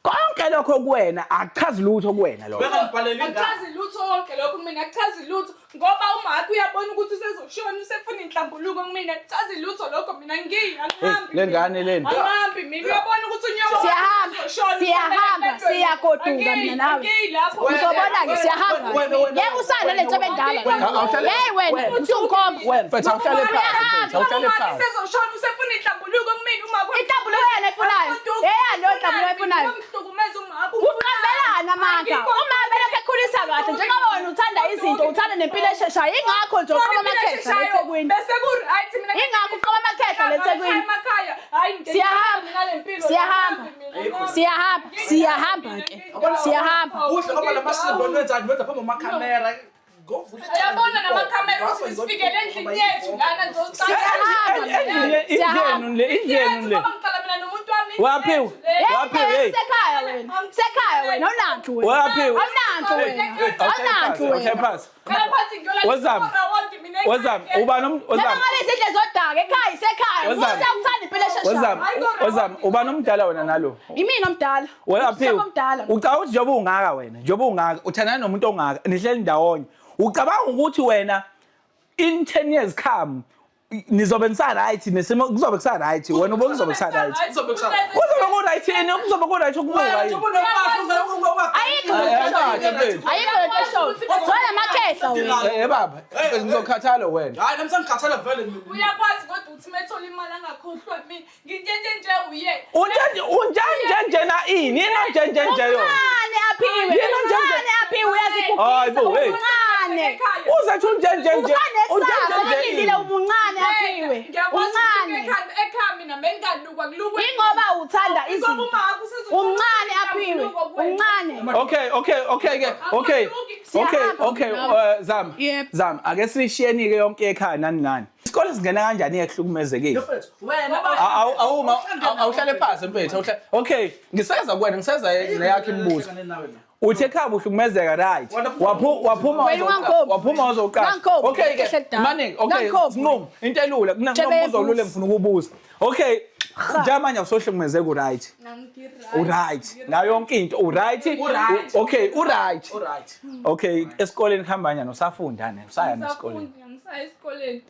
konke lokho kuwena akuchazi lutho kuwena lokho Bengangibhaleli ingane. Akuchazi lutho konke lokho kumina akuchazi lutho ngoba umakho uyabona ukuthi usezoshona usefuna inhlambuluko kumina akuchazi lutho lokho mina ngiyi angihambi Hey, le ngane lena. angihambi mina uyabona ukuthi unyoko Siyahamba, uzoshona, siyahamba, usefuna siyagoduka Angiyi, mina nawe. angiyi lapho Uzobona-ke siyahamba. Wena, wena, Ngeke usale le ntshebe endala. Wena, awuhlale- Hey wena, usungikhomba. Wena mfethu awuhlale phansi mfethu awuhlale Umakho phansi usezoshona usefuna inhlambuluko kumina umakho Inhlambuluko yena efunayo. Eyani leyo nhlambuluko efunayo? Ngihlukumeza umakho Uqambelana amanga. Uma belokhu ekhulisa kahle njengoba wena uthanda izinto, uthanda nempilo esheshayo. Ingakho nje uqoba amakhehla la eThekwini. Bese ku-right mina Ingakho uqoba amakhehla la eThekwini. emakhaya hayi ngeke Siyahamba. nalempilo Siyahamba. Siyahamba, siyahamba ke. Siyahamba. Kuhle ngoba la masimba nwenza nwenza phambi kwamakhamera. Ngovula Uyabona namakhamera ukuthi sifikele endlini yethu lana Siyahamba. Indlu yenu le indlu yenu le Ngoba ngiqala mina nomuntu wami Waphiwe. Hey, Waphiwe, hey. sekhaya wena. Sekhaya wena, awunanto wena. Waphiwe. Awunanto wena. Awunanto Awuhlale wena. phansi Wozama. Wozama ubani Noma wozama ngabe izindlu zodaka ekhaya isekhaya. Wozama. Musa ukuthanda impilo esheshayo. wozama wozama ubani omdala wena nalo Imina omdala. Wena aphiwe Omdala. ucabanga ukuthi njengoba ungaka wena njengoba ungaka uthandana nomuntu ongaka nihleli ndawonye ucabanga ukuthi wena in 10 years come nizobe nisa-right nesimo kuzobe kusa-right wena ubona kuzobe kusa-right Kuzobe kusa-right. kuzobe ku-right yini kuzobe ku-right ukubuka yini Ayikho lento eshoyo. Ayikho lento eshoyo. Zona amakhehla. Khehla wena. Eh baba, ngizokhathala wena. Hayi nami sengikhathala vele mina. Uyakwazi kodwa ukuthi methola imali angakhohlwa mina. Nginjenje nje uye. Unjenje unjenje nje na ini? Yini unjenje nje yona? Umncane aphiwe. Yena nje nje. Umncane aphiwe Hayi uyazigugisa. bo, hey. Umncane. Uzethu unjenje nje. Usanekusasa Unjenje nje. balindile ini? umuncane aphiwe. Ngiyakwazi ukuthi Umncane. ekhaya mina bengingalukwa kulukwe. Ingoba uthanda Ingoba izinto. uma wakho usezothola Umncane ukuthi aphiwe. ngiyakulukwa kuwena. Umncane. Okay ke. Okay. Siyahamba Okay, nawe. Zama. Yep. Zama, ake sishiyeni ke yonke ekhaya nani nani. Isikole singena kanjani ekuhlukumezekile? Mfethu, wena Awuma awuhlale phansi mfethu, awuhlale. Okay, ngiseza kuwena, ngiseza neyakhe imibuzo. Uthe ekhaya uhlukumezeka right. Waphuma Wena ungangikhombi. waphuma wazoqasha. Ungangikhombi. Okay ke. Kehle lidala. Maningi, okay, Ungangikhombi. sinqumo. Into elula, kunombuzo olula engifuna ukubuza. Okay, njengamanje awusohlukumezeka uright. Uright. Nayo yonke into uright. Uright. Okay, uright. Alright. Okay, esikoleni kuhamba kanjani? Usafunda ne? Usaya nesikoleni. Ngisafundi, angisayi esikoleni.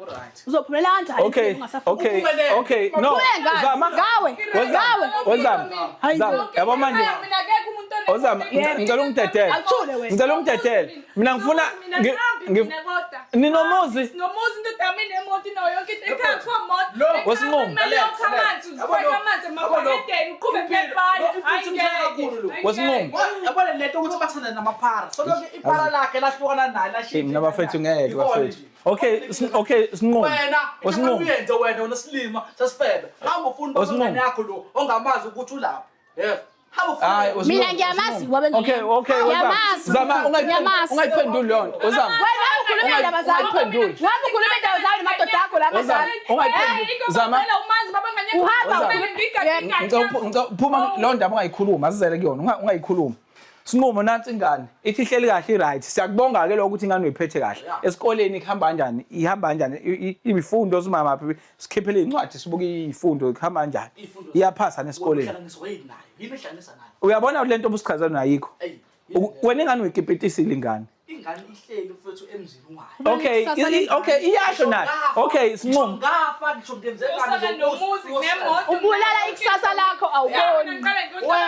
Alright. Uzophumelela kanjani Okay, ungasafundi? okay, okay. No, Uphumele ngani? Zama. Ngawe. Wozama, Ngawe. wozama. Hayi. Zama. Yabo manje. Ekhaya mina akekho umuntu one- Ozama, ngicela ungidedele. Awuthule wena. Ngicela ungidedele. Mina ngifuna Mina ngihambi mina kodwa. ninomuzi. Sinomuzi indoda yami inemoto inayo yonke into ekhaya kuthiwa moto. Lo, Ekhaya wesinqumo. kumele uyokha amanzi, ufake amanzi emabhakedeni, uqhube ngebhali. Hayi ngeke. Hayi Wesinqumo. ngeke. Yabona lento ukuthi bathanda namaphara. So lokho iphara lakhe lahlukana naye lashintsha. Hey, mina bafethu ngeke Ikona bafethu. nje. Okay, okay, sinqumo. Wena, Wesinqumo. uyenze wena unesilima sesifebe. Hamba ufuna Wesinqumo. umngane yakho lo ongamazi ukuthi ulapha. Yes. Hamba ufuna. Hayi, wesinqumo. Mina ngiyamazi wabe Okay, wozama. Ngiyamazi. Zama Ngiyamazi. ungayiphenduli leyo nto. Wozama. Wena ukhuluma indaba zakho. Ungayiphenduli. Ngabe ukhuluma indaba zakho namadoda akho la Wozama. amazala. Ungayiphenduli. Hey, ingoba Zama. phela umazi baba nganyeka. Uhamba Wozama. ukhuluma- Ngicela phuma leyo ndaba ungayikhuluma, asizele kuyona, ungayikhuluma. Sinqumo nansi ingane, ithi ihleli kahle i-right. Siyakubonga ke lokho ukuthi ingane uyiphethe kahle. Esikoleni kuhamba kanjani? Ihamba kanjani? Imifundo simamaphi? Sikhiphele incwadi sibuke izifundo kuhamba kanjani? Iy'fundo- Iyaphasa nesikoleni. Uhlanganiswa yini nayo? Yini ehlanganisa nayo? Uyabona lento obusichazela nayo ayikho. Ey. Wena ingane uyikipitisile ingane. Ingane ihleli mfethu emzini wayo. Okay, Ikusasa lengane. okay, iyasho nayo. Okay, sinqumo. Ngafa ngisho ngenzekani Usaka nomuzi nemoto. Ubulala ikusasa lakho awuboni.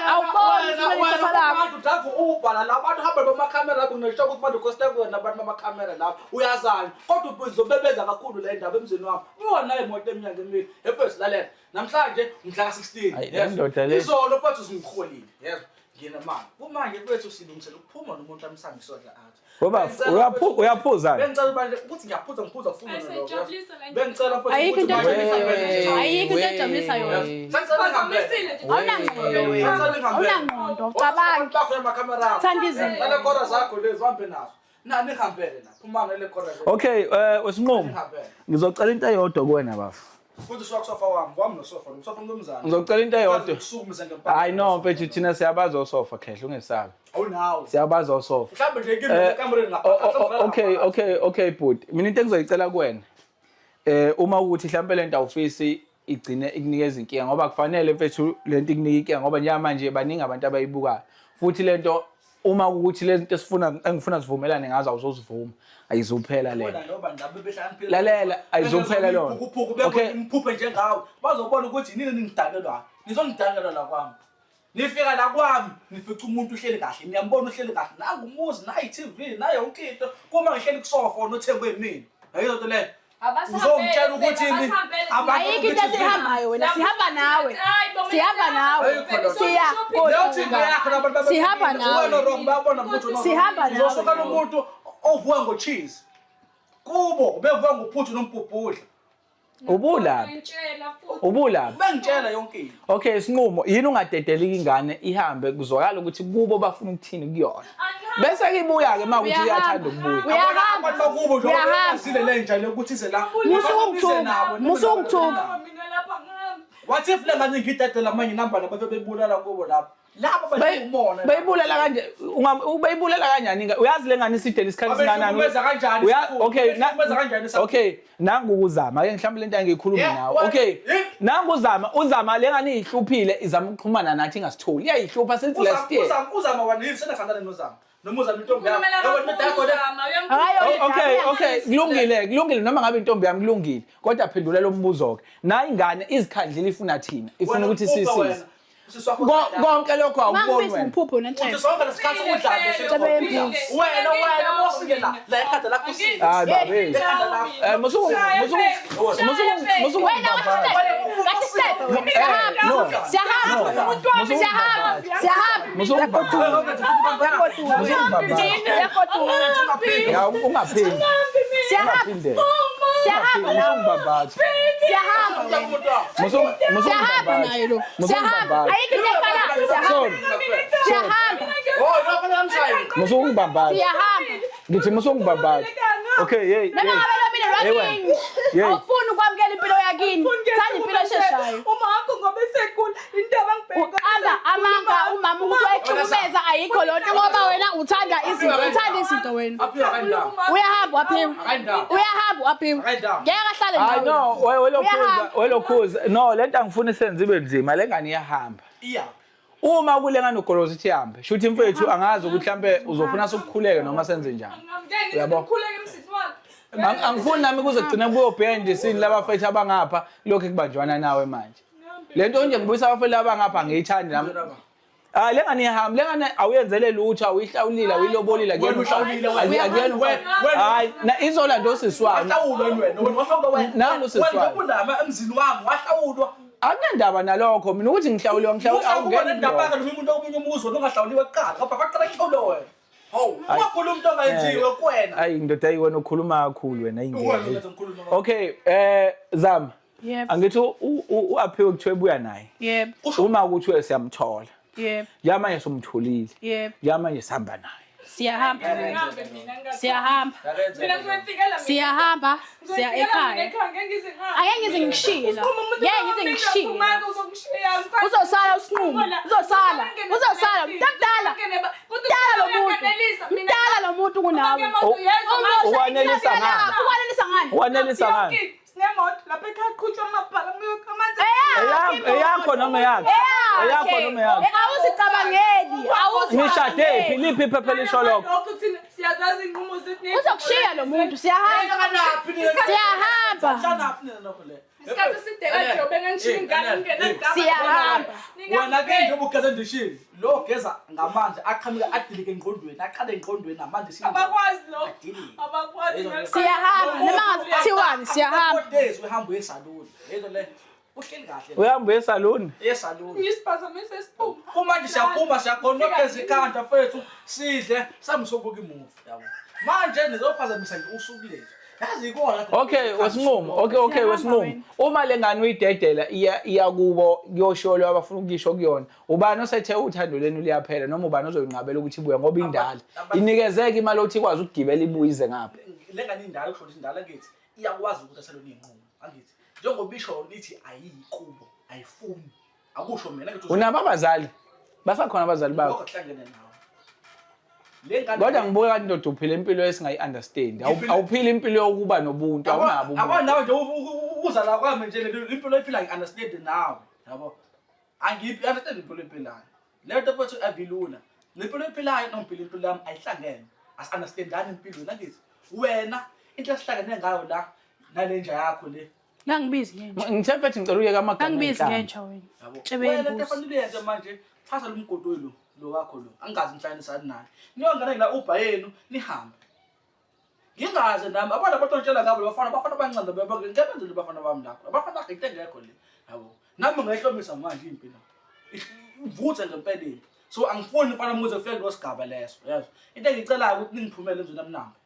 Awuboni ubulala ikusasa lakho. Abantu drive Uber la abantu hamba bamakhamera labo ngisho ukuthi manje ukosta kuwena abantu bamakhamera lapho uyazana kodwa uzobebeza kakhulu le ndaba emzini wami buka nayo imoto eminyaka emibili efirst lalela namhlanje mhla ka-16 Hayi, le ndoda le. izolo mfethu singiholile yes nginemali kumanje mfethu silungisela ukuphuma nomuntu amsangisodla athi Ngoba uyaphuza. bengicela manje ukuthi ngiyaphuza ngiphuza kufuna Ayisejabulisa la nje. bengicela mfethu Ayikho into ukuthi manje ejabulisayo. ngihambe. Ayikho into ejabulisayo yona. Sengicela Phazamisile nje. Awunangqondo wena. Awunangqondo, ucabangi. Thanda izinto. Nale kora zakho lezi uhambe nazo. Na nihambele la. Phumani nale kora lezi. Okay, wesinqumo. Nihambele. Ngizocela into eyodwa kuwena bafu. Futhi usuka kusofa wami, wami nosofa, nosofa mnumzane. Ngizocela into eyodwa. Usukumise ngempama. Hayi no mfethu thina siyabazi osofa khehla ungesabi. Awunawo. Siyabazi osofa. Mhlawumbe nje kimi ekamereni lapha. Okay bhuti. Mina into engizoyicela kuwena. Uma ukuthi mhlawumbe lento awufisi igcine ikunikeza inkinga ngoba kufanele mfethu lento ikunike inkinga ngoba njengamanje baningi abantu abayibukayo. Futhi lento uma ukuthi lezi zinto esifuna engifuna sivumelane ngazo awuzozivuma. Ayizuphela lento. Bona noba ndaba behlakaniphile. Lalela, ayizuphela lona. Iphukuphuku Okay. bebona imphuphe njengawe. Bazobona ukuthi nini ningidakelwa. Nizongidakelwa la kwami. Nifika la kwami, nifica umuntu uhleli kahle, niyambona uhleli kahle. Nangu umuzi, nayi TV, nayo yonke into. Kuma ngihleli kusofa onothengwe yimina. Ayizwa nto leyo. Uzongitshela ukuthi ini abantu Ayikho into esihambayo wena, sihamba nawe. Sihamba nawe. Siya Leyo TV yakho nabantu babe- Sihamba nawe. Wena wrong, bayabona ukuthi uno- Sihamba nawe. Uzosuka nomuntu ovuka ngo-cheese. Kubo bevuka ngophuthu nombhubhudla. Ubulaphi? Ubulaphi? Bengitshela yonke into. Okay, sinqumo yini ungadedeliki ingane ihambe kuzwakala ukuthi kubo bafuna ukuthini kuyona. Bese ke ibuya ke makuthi iyathanda ukubuya. Uyahamba. Abantu bakubo nje Uyahamba. bazile le nja le ukuthi ize la. Musu ungithuka, musu ungithuka. What if le ngane ngidedela manje inamba labo bebulala kubo lapho. Labo badla umona. Bayibulela kanje ubayibulela kanjani ingane? Uyazi le ngane isidele isikhathi singanani? Babehlukumeza kanjani isikhulu? Okay, Babehlukumeza kanjani isikhulu? okay, nangu ukuzama ke mhlawumbe lento angiyikhulumi Yeah, nawe. what? Okay. Yeah. Nangu uzama, uzama le ngane ihluphile izama ukuxhumana nathi ingasitholi. Iyayihlupha since last year. Uzama uzama wena yini senathandana nozama. Noma uzama intombi yakho. Yabo indoda yakho le. Hayi, Okay, kulungile, kulungile noma ngabe intombi yami kulungile. Kodwa phendula lo mbuzo ke. Nayi ingane izikhandlile ifuna thina, ifuna Wena ukuthi uphupha sisize. wena. Usisi wakho udlala. Konke lokho awukuboni Mangibiza wena. umphupho Uthi nentshebe. sonke lesikhathi udlale Cebe yembuzi. Wena wena bosisi Usike la, la ekhanda lakho usike. Hayi babe. Ekhanda lakho. Eh musuku musuku musuku musuku Wena kahle step. Siyahamba. No. Siyahamba. Siyahamba. Siyahamba. Musuku Musuku baba. Siyagoduka. Ya ungaphindi. Siyahamba. Ungaphinde. Siyahamba. Musuku baba. Siyahamba. Musuku musuku Siyahamba baba. naye lo. Siyahamba. Ayikho into efana. Siyahamba. Sorry. Siyahamba. Oh, no, fanele amshaye. Musuku baba. Siyahamba. Ngithi musuku baba. Okay, hey. Noma ngabe lo mina Hey, wena. lwakini. Hey. Awufuni ukwamukela impilo yakini. Thanda impilo esheshayo. Uma wakho ngoba esekhula into abangibheka. Uqamba amanga umama ukuthi wayekuhlukumeza ayikho loo nto ngoba wena uthanda izinto uthanda izinto wena. Aphiwa kandawo. Uyahamba waphiwa. Akayindawo. Uyahamba waphiwa. Akayindawo. Ngeke ahlale Hayi nawe. no, welokhuza, Uyahamba. welokhuza. No, lento angifuni senze ibe nzima, lengane iyahamba. Iyaphi? Uma kule ngane ugoloza ithi ihambe, shuthi mfethu angazi ukuthi mhlambe uzofuna sokukhuleka noma senze njani. Ngamngeni Uyabo. ngikhuleke emzini wakhe. Angifuni nami kuze kugcine kuyobhenda isini labafethu abangapha lokhu kubanjwana nawe manje. Lento nje ngibuyisa abafethu abangapha angiyithandi nami. Ah lengane iyahamba, lengane awuyenzele lutho, awuyihlawulile, awuyilobolile Wena uhlawulile wena. akuyena. Wena- Hayi, na izolanda osisi wami. Wahlawulwa wena, wena wahlawulwa wena. Nangu usisi Wena wami. njengoba emzini wami wahlawulwa. Akunandaba nalokho mina ukuthi ngihlawuliwe ngihlawuliwe Awungeni awungeni ndaba kulokho. ke umuntu omunye umuzi wena ungahlawuliwe kuqala ngoba kwaqala kuhlawulwe wena. Hawu, ungakhuluma umuntu ongayenziwe kuwena. Ayi ndoda ayi wena ukhuluma kakhulu wena Wena ingeke. ungenza ngikhulume kakhulu. Okay, Zama. Yebo. Angithi uAphiwe kuthiwe buya naye. Yebo. Uma kuthiwe siyamthola. Yebo. Njengamanje somtholile. Yebo. Njengamanje sihamba naye. Siyahamba. Ngihambe mina ngathi. Siyahamba. Mina ngizoyifikela mina. Siyahamba. Siya Ngizoyifikela mina ekhaya. ekhaya ngeke ngize ngihambe. Angeke ngize ngikushiye la. Uma umuntu Ngeke ngize ngikushiye. Uzokushiya, uzokushiya. Uzosala usinqumo. Uzosala. Uzosala. Mntamdala. Mdala lo muntu. Mdala lo muntu kunawe. Uwanelisa ngani? Uwanelisa ngani? Wanelisa ngani? Sinemoto lapha ekhaya qhutshwa amabhala amanzi. Eyakho noma eyakhe? Eyakho noma eyakhe? Awuzicabangeli. Nishade phi? Liphi iphepha elisho lokho? Lokho thina siyazazi inqumo zethu. Uzokushiya lo muntu. Siyahamba. Hlanganaphi nina? Siyahamba. Hlanganaphi nina nokho le? Isikhathi eside kanje ubengangishiya ingane ngingenandaba. Siyahamba. Wena ke njengoba ugeza endishini, lo geza ngamanzi aqhamuka adilike engqondweni, aqale engqondweni namanzi esini. Abakwazi lokho. Adilike. Abakwazi. Siyahamba. Noma ngathiwani siyahamba. After 4 days uhamba uye esaluni. Yezwa le. Uhleli kahle. Uyahamba uye esaluni? Esaluni. Ngisiphazamise isiphuma. Kumanje siyaphuma siyakhona ukugeza ikhanda mfethu sidle samsobuka imuvi yabo. Manje nizophazamisa nje usuku lethu. Yazi ikona. Okay, wesinqumo. Okay, wesinqumo. Uma lengane uyidedela iya iya kubo kuyosho lo abafuna ukuyisho kuyona. Ubani osethe uthando lenu liyaphela noma ubani ozoyinqabela ukuthi ibuye ngoba indala. Inikezeke imali othi ikwazi ukugibela ibuye ize ngapha. Lengane indala kusho ukuthi indala ngithi iyakwazi ukuthi asaloni inqumo. Angithi njengoba isho lithi ayikubo, ayifuni. Akusho mina ngithi Unabo abazali? Basakhona abazali bakho. lokho kuhlangene nawe. Lengane Kodwa ngibuka kanti ndoda uphila impilo esingayi-understand. Awuphili impilo yokuba nobuntu, awunabo Yabo ubuntu. nawe nje uza la kwami nje le impilo oyiphila ngi-understand nawe. Yabo. Angiphi understand impilo oyiphilayo. Le nto mfethu avilula. Le mpilo oyiphilayo nompilo impilo yami ayihlangene. Asi-understandani impilo nangithi. Wena into esihlangene ngayo la nale nja yakho le. Ngangibizi ngenja. Ngithe mfethu ngicela uyeke amagama Ngangibizi enhlamba. ngenja wena. Yabo. Tshebe Wena into imbuzi. efanele uyenze manje thatha lo mgodoyi lo lo wakho lo. Angazi nihlanganisani nani. Niyongena la Uber yenu nihambe. Ngingaze nami abantu abatontshela ngabo bafana bafana abancane ngeke benze bafana bami lapho. Abafana into engekho le. Yabo. Nami ngiyahlomisa manje impi la. Ivuthe ngempela impi. So angifuni mfana muze kufike kulo sigaba leso. Yazi. Into engicelayo ukuthi ningiphumele emzini amnambe.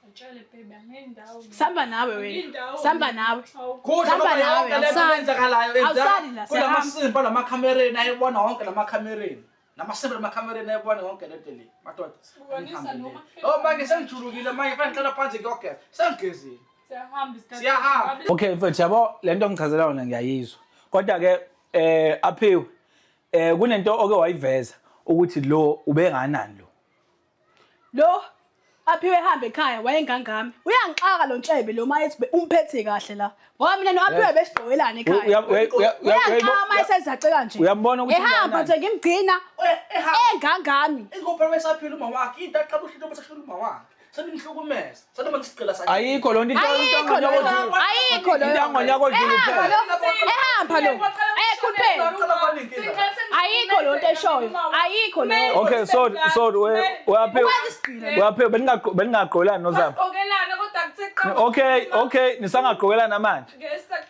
Utshele baby angendawo. Samba nawe wena. Samba nawe. Kusho Samba ngoba nawe, yonke le nto awusali. eyenzakalayo Awusali la, siyahamba. kulamasimba lamakhamereni ayibona wonke lamakhamereni. Namasimba lamakhamereni ayibona yonke lento le. Madoda. Sibukanisa angihambe noma le. Oh manje sengijulukile manje fanele ngiqala phansi ngiyogeza. Sengigezile. Siyahamba isikhathi. Siyahamba. Okay mfethu yabo lento ongichazela yona ngiyayizwa. Kodwa ke Aphiwe kunento oke wayiveza ukuthi lo ubenganani lo. Lo aphiwe ehambe ekhaya wayengangami. Uyangixaka lo ntshebe lo mayethi umphethe kahle la. Ngoba mina no-Aphiwe besigqokelana ekhaya. Uyangixaka uma esezace kanje. Uyambona ukuthi ehamba ungakanani? nje ngimgcina Ehamba. engangami. Ingoba phela wesaphila uma wakhe into aqala ushintsho bese shona uma wakhe. Senimhlukumeza. Senoma nisigqila sakhe. Ayikho loo nto into Ayikho leyo. Ayikho leyo. Into yangonyaka odlule Ehamba kuphela. lo. Ehamba lo. Ekhuluphele. Ayikho leyo nto eshoyo. Ayikho leyo. Okay, so so uyaphiwa uyaphiwa beningagqokelani nozama. Sigqokelana kodwa kuthe Okay, okay, nisangagqokelana manje.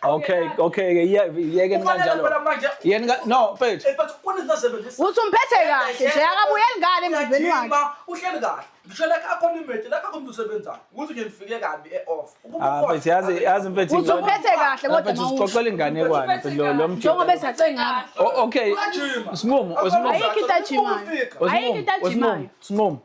Okay, okay, ke yekeni Kufanele kanjalo. phela manje Yeni ka no, mfethu. mfethu kunezinto azisebenzisa. Uthi umphethe kahle nje akabuyeli ngale emzimbeni wakhe. Uyajima, uhleli kahle. Ngisho la akhona imedi la akho umuntu osebenzayo. Ukuthi nje nifike kabi e-off. Ukuba Ah, ukhona- mfethu yazi yazi mfethu. Uthi umphethe kahle kodwa Mfethu mawusho. sixoxela inganekwane mfethu lo lo mjolo. Njengoba ezace ngabo. Oh, okay. Uyajima. Sinqumo, Akhona Ayikho into ajimayo. Ukufika. Ayikho into ajimayo. Sinqumo,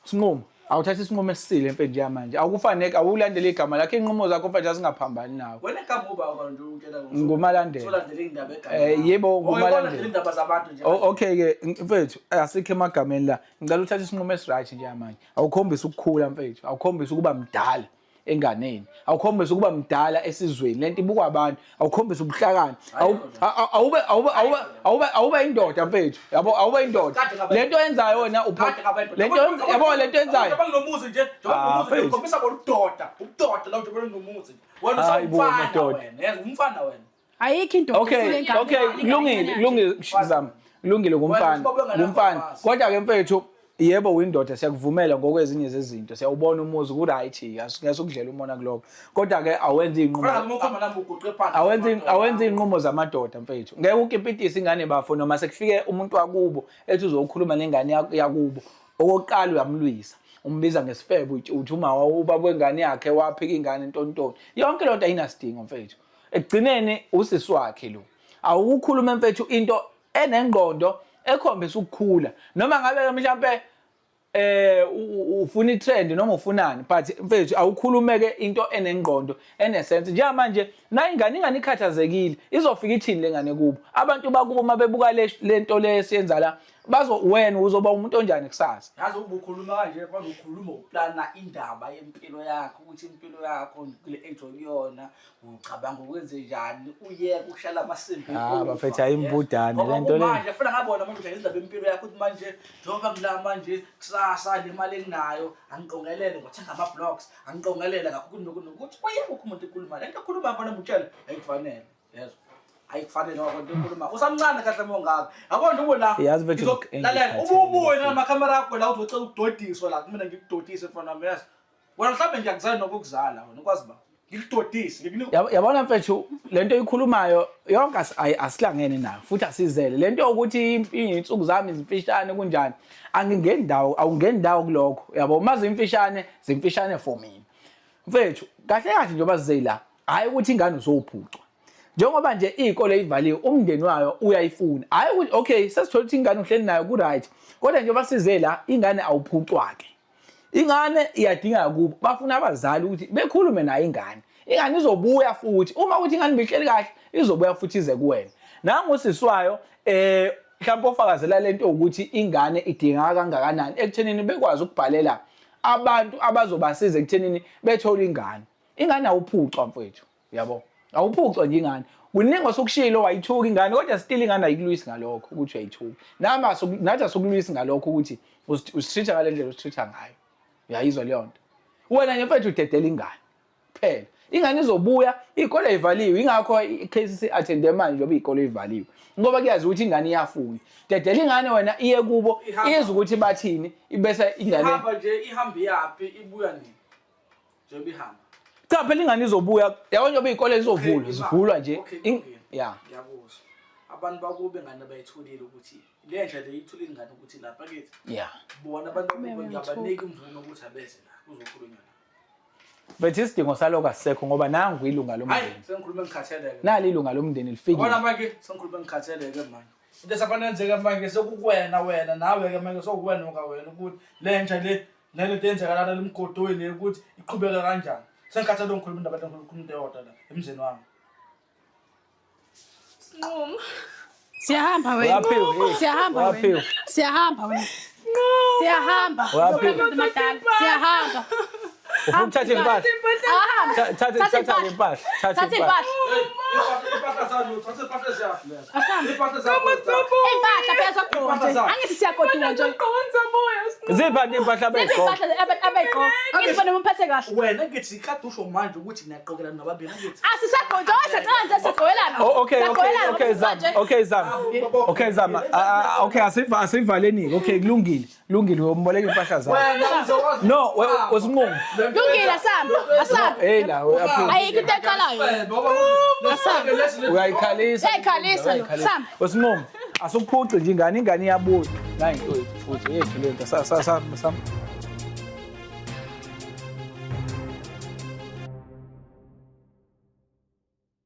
sinqumo. Awuthatha isinqumo esisile mfethu njengamanje. Awukufanele awulandele igama lakho inqumo zakho mfethu azingaphambani nawe. Wena igama uba nje utshela Ngumalandela. Ulandela indaba egama. Yebo, ngumalandela. Indaba zabantu nje. Oh, okay ke mfethu asikho emagameni la. Ngicela uthathe isinqumo esiright njengamanje. Awukhombisi ukukhula mfethu, awukhombisi ukuba mdala enganeni. Awukhombisi ukuba mdala esizweni. Lento ibukwa abantu. Awukhombisi ubuhlakani. Awube awube awube awube awube indoda mfethu. Yabo awube indoda. Lento oyenzayo wena upho lento yabo lento oyenzayo. Njengoba nginomuzi nje, njengoba Ah, nginomuzi nje mfethu. ngikhombisa bona ubudoda, ubudoda la njengoba nginomuzi nje. Wena Hayi bo, usawumfana madoda. wena, yazi umfana wena. Ayikho indoda Okay, esile ngane. okay, kulungile, kulungile Zama. Kulungile kumfana, kumfana. Kodwa ke mfethu yebo uyindoda siyakuvumela ngokwezinye zezinto. Siyawubona umuzi ku right, asingeke umona kuloko. Kodwa ke awenzi Fana inqumo. noma ukhomba nami uguqe phansi. Awenzi awenzi inqumo zamadoda mfethu. Ngeke ukipitise ingane bafo noma sekufike umuntu wakubo ethi uzokhuluma nengane yakubo. Okokuqala uyamlwisa. Umbiza ngesifebe uthi uma ubaba wengane yakhe waphika ingane ntontoni. Yonke lonto ayinasidingo mfethu. Ekugcineni usisi wakhe lo. Awukukhuluma mfethu into enengqondo ekhombisa ukukhula noma ngabe mhlambe ufuna itrend noma ufunani but mfethu awukhulumeke into enengqondo enesense njengamanje na ingane ingane ikhathazekile izofika ithini lengane kubo abantu bakubo uma bebuka lento lesiyenza la bazo wena uzoba umuntu onjani kusasa. Yazi ubukhuluma kanje manje ukhuluma uplana indaba yempilo yakho ukuthi impilo yakho kule age okuyona ucabanga ukwenze njani uyeke ukushala amasimbi. Ah, bafethu, ayimbudane lento le. Manje funa ngabona manje udlala indaba yempilo yakho ukuthi manje njengoba ngila manje kusasa le mali enginayo angiqongelele ngothenga ama blocks angiqongelele ngakho kunokuthi uyeke umuntu ekhuluma lento ekhuluma mfana mutshele ayikufanele yezwa ayikufanele ngoba into ekhuluma usamncane kahle mongaka yabona nje ubona Yazi mfethu, lalela ububuye namakhamera akho la uzocela ukudodiswa la kumina ngikudodise mfana wami yazi wena mhlawumbe ngiyakuzala nokukuzala wena ukwazi ba ngikudodise ngikunika Yabona mfethu lento oyikhulumayo yonke asihlangene nayo futhi asizele lento yokuthi iy'nsuku zami zimfishane kunjani angingeni ndawo awungeni ndawo kulokho yabo uma zimfishane zimfishane for mina mfethu kahle kahle njengoba size la hhayi ukuthi ingane uzophucwa njengoba nje iy'kole ivaliwe umndeni wayo uyayifuna hhayi ukuthi okay sesithole ukuthi ingane uhleli nayo ku-right kodwa njengoba size la ingane awuphucwa-ke ingane iyadingeka kubo bafuna abazali ukuthi bekhulume nayo ingane ingane izobuya futhi uma ukuthi ingane ibihleli kahle izobuya futhi ize kuwena nangu usisi wayo mhlawumbe ofakazela lento ukuthi ingane idingeka kangakanani ekuthenini bekwazi ukubhalela abantu abazobasiza ekuthenini bethole ingane ingane awuphucwa mfowethu yabo awuphucwa nje ingane kuningi osokushilo wayithuka ingane kodwa still ingane ayikulwisi ngalokho ukuthi uyayithuka nami nathi asukulwisi ngalokho ukuthi usitreat-a ngale ndlela usitreat-a ngayo uyayizwa leyo nto wena nje mfethu udedela ingane kuphela ingane izobuya iy'kole ivaliwe ingakho i-KCC attende manje njengoba iy'kole ivaliwe ngoba kuyazi ukuthi ingane iyafunda dedela ingane wena iye kubo izwe ukuthi bathini ibese ingane ihamba nje ihamba iyaphi ibuya nini njengoba ihamba cha phela ingane izobuya yabo njengoba iy'kole zizovulwa zivulwa nje ya ngiyakuzwa abantu bakube ingane bayitholile ukuthi le nja le itholile ingane ukuthi lapha kithi ya bona abantu bakube ngiyabanika imvume ukuthi abeze la kuzokhulunywa la Mfethu isidingo salokho asisekho ngoba nangu ilunga hayi lomndeni sengikhuluma ngikhatheleke nali ilunga lomndeni lifikile bona manje sengikhuluma ngikhatheleke manje into esafanele yenzeke manje sekukuwena wena nawe ke manje sokuwena kawena ukuthi le nja le nalento eyenzeka lana lemgodoyi le ukuthi iqhubeka kanjani sengikhathele ngikhuluma indaba ngikhuluma into eyodwa la emzini wami Sinqumo. Siyahamba wena. Uyaphiwa, Siyahamba wena. Uyaphiwa. Siyahamba wena. Siyahamba. Uyaphiwa. Siyahamba. Ufuna ukuthatha impahla Ahamba. Thatha impahla. impahla Thatha thatha impahla impahla. impahla zalutho thatha impahla ziyaphi lezo Asambe. impahla zakho Impahla phela sokugqoka nje. Angithi siyagoduka nje. Qonza moya. Ziphi anti impahla Ziphi abeyigqoka? impahla abeyigqoka? Ngizibone umphethe kahle. Wena ngithi kade usho manje ukuthi niyaqokelana nababili ngithi. Asisagqoki, sacela nje sigqokelana. Oh, okay, okay, Sagqokelana, okay, ngoba Zama. manje- Okay, Zama. Okay, Zama. Ah, ah, okay, asiva asivaleni. Okay, kulungile. Kulungile, uyomboleka impahla zakho. Wena uzokwazi. No, wesinqumo. Lungile asambe, asambe. Hey la, uyaphuma. Ayikho into eqalayo. Uyayikhalisa. Uyayikhalisa lo, samba. Wesinqumo. Asukuphuci nje ingane, ingane iyabuya. Nayi into yethu futhi, yethu lento. Sa sa sa.